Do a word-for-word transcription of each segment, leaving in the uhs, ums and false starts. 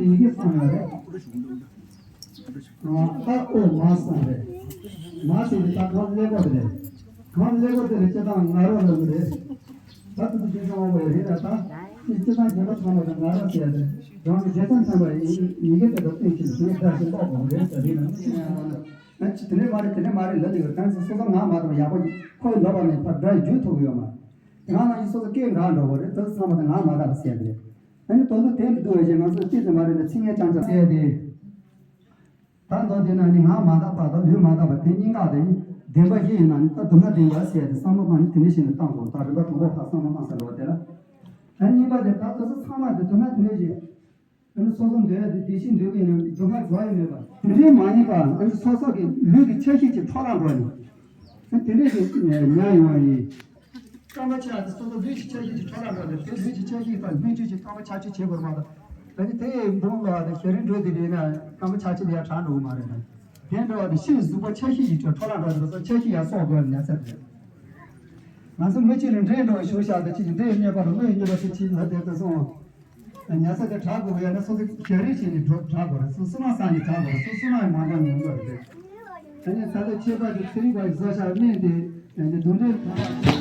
ཡི་གེ་གསུངས་ཡོད་རེད། ཨ་ཨ་ཨོ་མ་གསུངས་རེད། མ་ཟེར་དེ་ད་གང་ཀླད་ཀོར་དེ་རེད། གང་ཀླད་ཀོར་དེ་རེད། སྤྱིར་བཏང་ང་རོ་ལབ་ཀྱི་རེད། ད་དུ་དུ་ཅི་ཙམ་འོང་བའི་རེད་ལ། ད་ཅི་སྤྱིར་བཏང་རྒན་པ་ཚང་མ་དང་ང་རོ་ཟེར་ཏེ་རང་གི་སྡེ་ཚན་ཚང་མ་ཡི་ཡི་གེ་དེ་དང་བསྟུན་ཕྱིན་དེ་འདྲ་ཞིག་ཀློག་དགོས་རེད་ཟེར་རེད་ལ། ཨ་ཅི་དེ་འདྲས་མ་རེད། དེ་འདྲས་མ་རེད་ལབ་ཀྱི་ཡོད། ད་ཚོ་སོ་སོ་ངག་མ་དང་ཡག་པོ་ཁོའི་ལབ་པ་ནས་ཕར་སྒྲ་འཇུ་ཐུབ་ཀྱི་ཡོད་མ་རེད། དེ་གང་ན་ཡི་སོ་སོ་སྐད་འགག་འགྲོ་བ་རེད། དེ་ཚང་མ་དང་ངག་མ་དག་པ་ཟེར་རེད། ཨ་ནི་དོན་དུ་དེ་འདུག་བས་ང་ཚོས་ཏི་ཙི་མ་རེད་ན་ཚིག་ངན་རྐྱང་རྐྱང་ཟེར་ཏེ། ད་མདོ་དེ་ན་ནི་ངག་མ་དག་པ་དང་ལུས་མ་དག་པ་དེ་གཉིས་ཀ་དེ་ནི་བདེན་པ་བཞི་ཡིན་ན་ནི། ད་སྡུག་བསྔལ་བདེན་པ་ཟེར་ཏེ་བསམ་བློ་བཏང་ནི་དེ་འདྲ་ཞིག་ནས་བཏང་དགོས། ད་རིམ་པ་དང་པོ་ཕར་བསམ་བློ་བཏང་ས་ལོག་དེ་ལ། ད་གཉིས་པ་དེ་ད་དེ་ཚོ་ཚང་མ་དེ་སྡུག་བསྔལ་དེ་འདྲ་ཞིག་ཨ་ནི་སོ་སོ་འདོད་ཡ་དེ་བདེ་སྐྱིད་འདོད་ཀྱི་ཡིན་ན་སྡུག་བསྔལ་འཇོག་ཡ་མེད་པ། དེ་འདྲའི་མ་ཡིན་པ། ཨ་ནི་སོ་སོ་གི་ལུས་ཀྱི་ཆ་ཤས་ཀྱི་འཕྲོ་བརླག་འགྲོ་ནི། ཨ་དེ་འདྲས་ཀྱི་ཉར་ཡོང་བ་ཡིན། སྐྱོན་པ་ཆེ་བ་དེ་སོ་སོ་ལུས་ཀྱི་ཆ་ཤས་ཀྱི་འཕྲོ་བརླག་འགྲོ་ནི། དེ་ལུས་ཀྱི་ཆ་ཤས་དང་སྙིང་རྗེ་ཀྱི་སྐྱོན་པ་ཆགས་ཆགས་བྱེད་དགོས་མ་གཏོགས། ཨ་ནི་དེ་ཡི་འབུམ་ལ་དང་ཞེ་རིང་འགྲོ་དེ་རེད་ན་སྐྱོན་པ་ཆགས་ཆགས་ལ་ཡ་དྲག་འགྲོ་གི་མ་རེད་ན། དེ་འདྲ་བ་དེ་ཕྱིའི་གཟུགས་པོ་ཆ་ཤས་ཀྱི་འཕྲོ་བརླག་འགྲོ་ནི་སོ་སོ་ཆ་ཤས་ཡ་གསོག་དགོས་ནི་ཡ་ཚད་རེད། ང་ཚོ་མི་གཅིག་ལ་འདྲེ་འགྲོ་བ་ཞུ་བཞག་དང་གཅིག་འདྲེ་ཡི་གནོད་པ་དང་དངོས་ཡི་གནོད་པ་དེ་གཅིག་ལ་དེ་ལྟ་སོང་། ཉལ་ས་དེ་དྲག་དགོས་ཡ་ན་སོ་སོ་ག་རེ་བྱས་ནས་འགྲོ་དྲག་དགོས་རེད། སོ་སོ་མ་སང་ནས་དྲག་དགོས་རེད། སོ་སོ་མ་ཡི་མ་འདང་ཉུང་དགོས་རེད། དེ་ནས་ད་ལྟ་ཁྱད་པར་དུ་ཚན་རིག་པ་ཡི་བཟོ་བྱ་སྨན་དེ་དེ་འདུ་འབྲེལ་གང་ལ།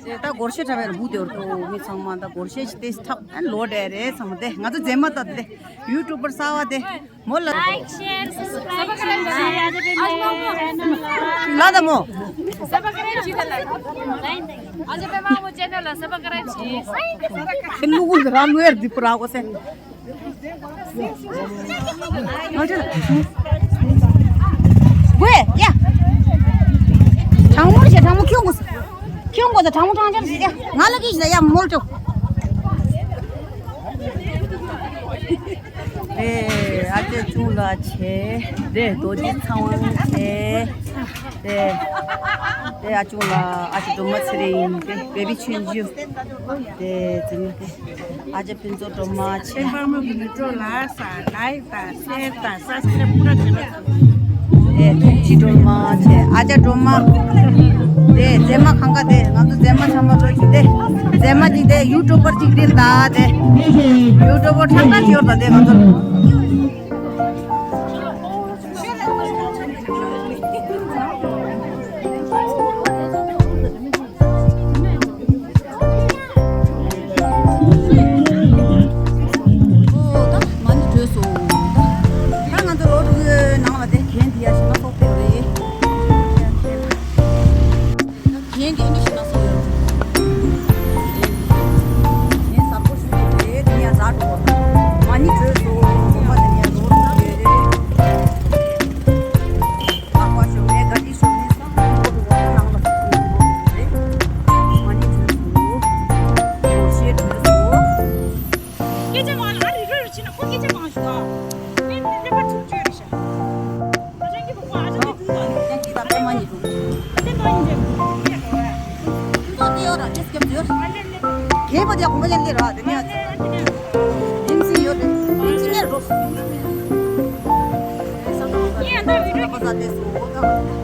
དེ་ད་སྒོར་གཞས་འཁྲབ་པའི་བུ་དེ་བར་དུ་མི་ཚང་མ་ད་སྒོར་གཞས་ཅིག་ཏེ་འཁྲབ་ཨན་ལོ་དེ་རེད་ཚང་མ་དེ་ང་ཚོ་མཛེས་མ་ད་དེ་ཡུ་ཊུབ་པར་གསར་པ་དེ་མོ་ལ། Like, share, subscribe. ལ་ད་མོ། Subscribe. ཨ་ལུ་གུ་ར་ལུ་ཡར་དི་པུ་ར་གོ་སེ། ཝེ་ཡ། དྲང་མོ་རེད་ཤག་དྲང་མོ་ཁྱོད་ངོ་། ཁྱོད་ངོ་ད་དྲང་མོ་དྲང་ཆར་ཞིག་ཡ། ང་ལ་གིས་ཡ་མོལ་ཅོ། དེ་ཨ་ཅེ་ཆུང་ལ་ཆེ། དེ་རྡོ་རྗེ་ཚང་བ་ཆེ། དེ་དེ་ཨ་ཅུང་ལ་ཨ་ཅེ་སྒྲོལ་མ་ཚེ་རིང་དེ་བེ་བི་ཆུང་ཆུང་། དེ་ཚེ་རིང་དེ། ཨ་ཅེ་ཕུན་ཚོགས་སྒྲོལ་མ་ཆེ། སེམས་པ་མོ་གི་མི་སྤྲོ་ལ་ས་ལའིག་དང་ཤེར་དང་སབ་སི་ཀ་རེབ་པུ་ར་བྱེད་རོགས། ཨེ་ཐུགས་རྗེ་སྒྲོལ་མ་ཆེ། ཨ་ཅག་སྒྲོལ་མ། དེ་མཛེས་མ་གང་ག་དེ་ང་ཚོ་མཛེས་མ་ཚང་མ་ལོ་ཅིག་དེ། མཛེས་མ་ཅིག་དེ་ཡུ་ཊུབ་པར་ཅིག་རེད་ད་དེ། ཡུ་ཊུབ་པར་ཁྲག་ཁྲག་ཅིག་ཡོད་ད་དེ་ང་ཚོ། ཨོ་ད་མ་ཎི་གྲོལ་སོང་། ད་ང་ཚོ་ལོ་དྲུག་ནང་ལ་དེ་གན་དེ་ཡ་ཞིག་མ་ཐོག་པའི་རེད། གན་གན་གི་ཨིན་ཇི་ཤིག་ན་སོ་ཡོད། གན་གཟབ་པོ་ཞུ་གི་རེད། དེ་ཡ་ཟ་འགྲོ། མ་ཎི་གྲོལ་སོང་། ཁོ་པ་དེ་ཡ་ལོ་དྲུག་ཡོད་རེད། ཨ་ཁ་ཞོ་མེད་ག་དི་ཞོ་མེད་ས་ལོ་དྲུག་ནང་ལ་སོ་ཡོད་རེད། མ་ཎི་གྲོལ་སོང་། ཤེས་གྲོལ་སོང་། སྐད་ཆ་མང་ལ་ཨ་རི་རོ་རི་ཕྱིན་ན་ཁོ་སྐད་ཆ་མང་ཞུ་ཨ། ནི་ནི་ལེ་པ་ཆུང་ཆུང་རེད་ཤག་ཨ་ཅག་གི་བུ་ཨ་ཅག་གི་བུ་ཨ་ཅག་གི་ད་པད་མ་ཉི་འདུག་ཨ་ཏེ་མ་ཉི་འདུག་ཏེ་ཡོད་ར་ཏེ་སྐྱབས་ཡོད། གད་པ་དེ་གོང་མ་ཅན་ལེ་ར་དེ་ནས་ཨ་ཅག་ཡིན་སྲིད་ཡོད་རེད། ཅི་ནས་རོ། ཡིན་ཨ་ད་བི་ཌིའོ་པ་ས་ཏེ་སུ་འོ་ད།